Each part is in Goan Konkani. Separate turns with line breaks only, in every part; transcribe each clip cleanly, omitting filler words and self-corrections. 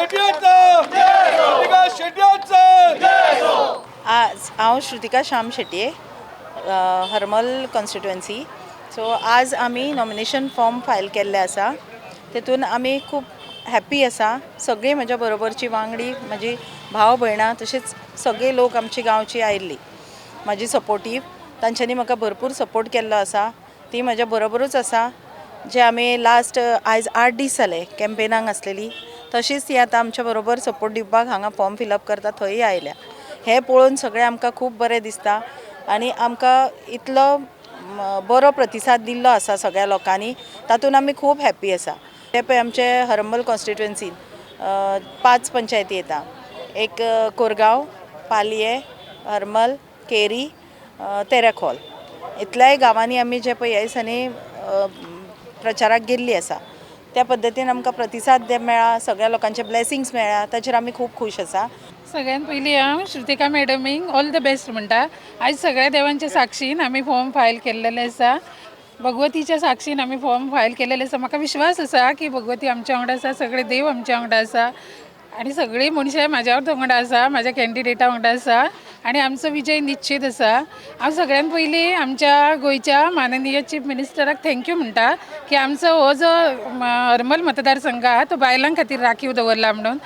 शेटयांचा, श्रुतिका शेटयांचा.
आज हांव श्रुतिका श्याम शेटये, हरमल कॉन्स्टिट्युएन्सी. सो आज आमी नॉमिनेशन फॉर्म फायल केल्ले आसा. तेतून आमी खूब हॅप्पी आसा. सगळीं म्हज्या बरोबरची वांगडी, म्हजी भाव भयणां, तशेंच सगळे लोक आमची गांवची आयिल्ली म्हाजी सपोर्टीव. तांच्यांनी म्हाका भरपूर सपोर्ट केल्लो आसा. ती म्हज्या बरोबरूच आसा. जे आमी लास्ट आयज 8 दीस जाले कॅम्पेनाक आसलेली, तशीच ती आतां आमच्या बरोबर सपोर्ट दिवपाक हांगा फॉर्म फिलअप करता थंय आयल्या. हें पळोवन सगळें आमकां खूब बरें दिसता आनी आमकां इतलो बरो प्रतिसाद दिल्लो आसा सगळ्या लोकांनी, तातूंत आमी खूब हॅप्पी आसा. ते पळय, आमचे हरमल कॉन्स्टिट्युएन्सीन पांच पंचायती येता. एक कोरगांव, पालये, हरमल, केरी, तेरेखोल. इतल्याय गांवांनी आमी जे पळय ह्या दिसांनी प्रचाराक गेल्ली आसा. त्या पद्दतीन आमकां प्रतिसाद जे मेळ्ळा, सगळ्या लोकांचे ब्लेसिंग्स मेळ्ळा, ताचेर आमी खूब खूश आसा.
सगळ्यात पयलीं हांव श्रुतिका मॅडमीक ऑल the best म्हणटा. आयज सगळ्या देवांच्या साक्षीन आमी फॉर्म फायल केल्लेले आसा. भगवतीच्या साक्षीन आमी फॉर्म फायल केलेले आसा. म्हाका विश्वास आसा की भगवती आमच्या वांगडा आसा, सगळे देव आमच्या वांगडा आसा आनी सगळीं मनशां म्हाज्या वांगडा आसा, म्हाज्या कॅन्डिडेटा वांगडा आसा आनी आमचो विजय निश्चीत आसा. हांव सगळ्यात पयलीं आमच्या गोंयच्या माननीय चीफ मिनिस्टराक thank you म्हणटा की आमचो हो जो हरमल मतदारसंघ आहा तो बायलां खातीर राखीव दवरला म्हणून.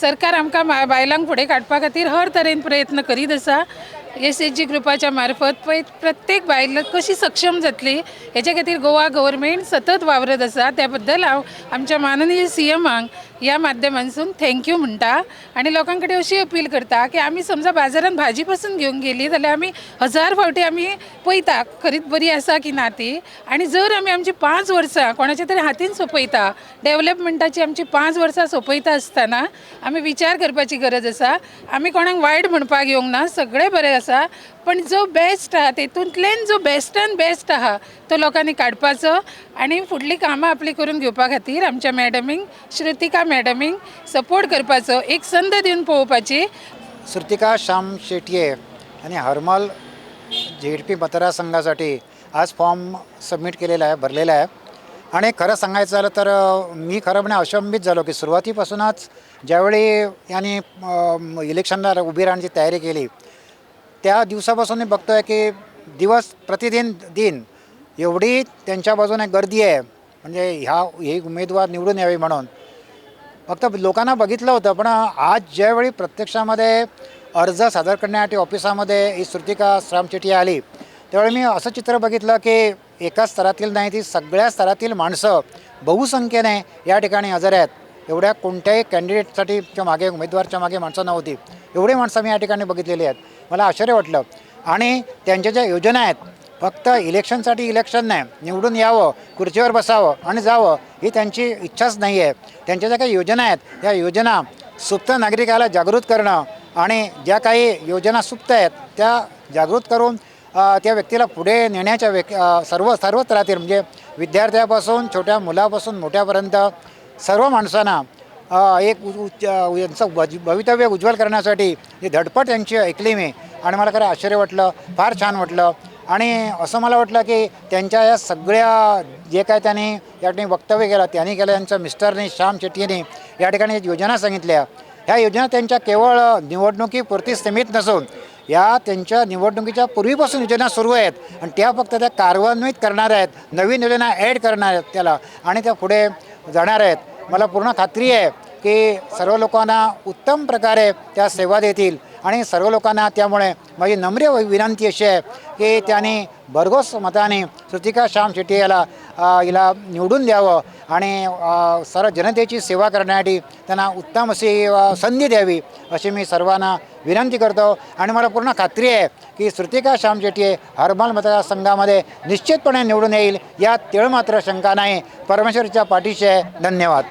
सरकार आमकां बायलांक फुडें काडपा खातीर हर तरेन प्रयत्न करीत आसा. एसएचजी ग्रुपाच्या मार्फत पळय प्रत्येक बायल कशी सक्षम जातली हेच्या खातीर गोवा गव्हर्मेंट सतत वावरत आसा. त्या बद्दल हांव आमच्या माननीय सीएमांक ह्या माध्यमांसून thank you म्हणटा आनी लोकां कडेन अशी अपील करता की आमी समजा बाजारान भाजी पासून घेवंक गेली जाल्यार आमी हजार फावटी आमी पळयता खरीच बरी आसा की ना ती. आनी जर आमी आमची 5 वर्सां कोणाच्या तरी हातीन सोंपयता, डेवलपमेंटाची आमची 5 वर्सां सोंपयता आसतना आमी विचार करपाची गरज आसा. आमी कोणाक वायट म्हणपाक येवंक ना, सगळें बरें आसा, पण जो बेस्ट आहा तेतूंतल्यान जो बेस्टान बेस्ट आहा तो लोकांनी काडपाचो आनी फुडलीं कामां आपली करून घेवपा खातीर आमच्या मॅडमींक, श्रुतिका मॅडमींक सपोर्ट करपाचो, एक संद दिवन पळोवपाची.
श्रुतिका श्याम शेटये आणि हरमल झेडपी मतदारसंघासाठी आज फॉर्म सबमिट केलेला आहे, भरलेला आहे. आणि खरं सांगायचं झालं तर मी खरं म्हणजे अचंबित झालो की सुरुवातीपासूनच ज्यावेळी यांनी इलेक्शनला उभी राहण्याची तयारी केली, त्या दिवसापासून मी बघतो आहे की दिवस प्रतिदिन दिन एवढी त्यांच्या बाजूने गर्दी आहे. म्हणजे हे उमेदवार निवडून यावे म्हणून फक्त लोकांना बघितलं होतं, पण आज ज्यावेळी प्रत्यक्षामध्ये अर्ज सादर करण्यासाठी ऑफिसामध्ये ही श्रुतिका श्याम शेट्टी आली, त्यावेळी मी असं चित्र बघितलं की एकाच स्तरातील नाही, ती सगळ्या स्तरातील माणसं बहुसंख्येने या ठिकाणी हजर आहेत. एवढ्या कोणत्याही कॅन्डिडेटसाठी किंवा मागे उमेदवारच्या मागे माणसं नव्हती, एवढी माणसं मी या ठिकाणी बघितलेली आहेत. मला आश्चर्य वाटलं. आणि त्यांच्या ज्या योजना आहेत, फक्त इलेक्शनसाठी इलेक्शन नाही, निवडून यावं, खुर्चीवर बसावं आणि जावं ही त्यांची इच्छाच नाही आहे. त्यांच्या ज्या काही योजना आहेत, त्या योजना सुप्त नागरिकाला जागृत करणं आणि ज्या काही योजना सुप्त आहेत त्या जागृत करून त्या व्यक्तीला पुढे नेण्याच्या सर्व सर्व स्तरातील, म्हणजे विद्यार्थ्यापासून, छोट्या मुलापासून मोठ्यापर्यंत सर्व माणसांना एक उच्च यांचं भवितव्य उज्ज्वल करण्यासाठी ही धडपड त्यांची ऐकली मी आणि मला खरं आश्चर्य वाटलं, फार छान वाटलं. आणि असं मला वाटलं की त्यांच्या या सगळ्या जे काय त्यांनी या ठिकाणी वक्तव्य केलं, त्यांनी केलं, त्यांच्या मिस्टरनी, श्याम शेट्टींनी या ठिकाणी योजना सांगितल्या, ह्या योजना त्यांच्या केवळ निवडणुकीपुरती सीमित नसून या त्यांच्या निवडणुकीच्या पूर्वीपासून योजना सुरू आहेत आणि त्या फक्त त्या कार्यान्वित करणार आहेत, नवीन योजना ॲड करणार आहेत त्याला आणि त्या पुढे जाणार आहेत. मला पूर्ण खात्री आहे की सर्व लोकांना उत्तम प्रकारे त्या सेवा देतील आणि सर्व लोकांना त्यामुळे माझी नम्र विनंती अशी आहे की त्यांनी भरघोस मताने श्रुतिका श्याम शेट्टी हिला निवडून द्यावं आणि सर्व जनतेची सेवा करण्यासाठी त्यांना उत्तम अशी संधी द्यावी, अशी मी सर्वांना विनंती करतो. आणि मला पूर्ण खात्री आहे की श्रुतिका श्याम शेट्टी हरमल मतदारसंघामध्ये निश्चितपणे निवडून येईल, यात तिळ मात्र शंका नाही. परमेश्वरच्या पाठीशी आहे. धन्यवाद.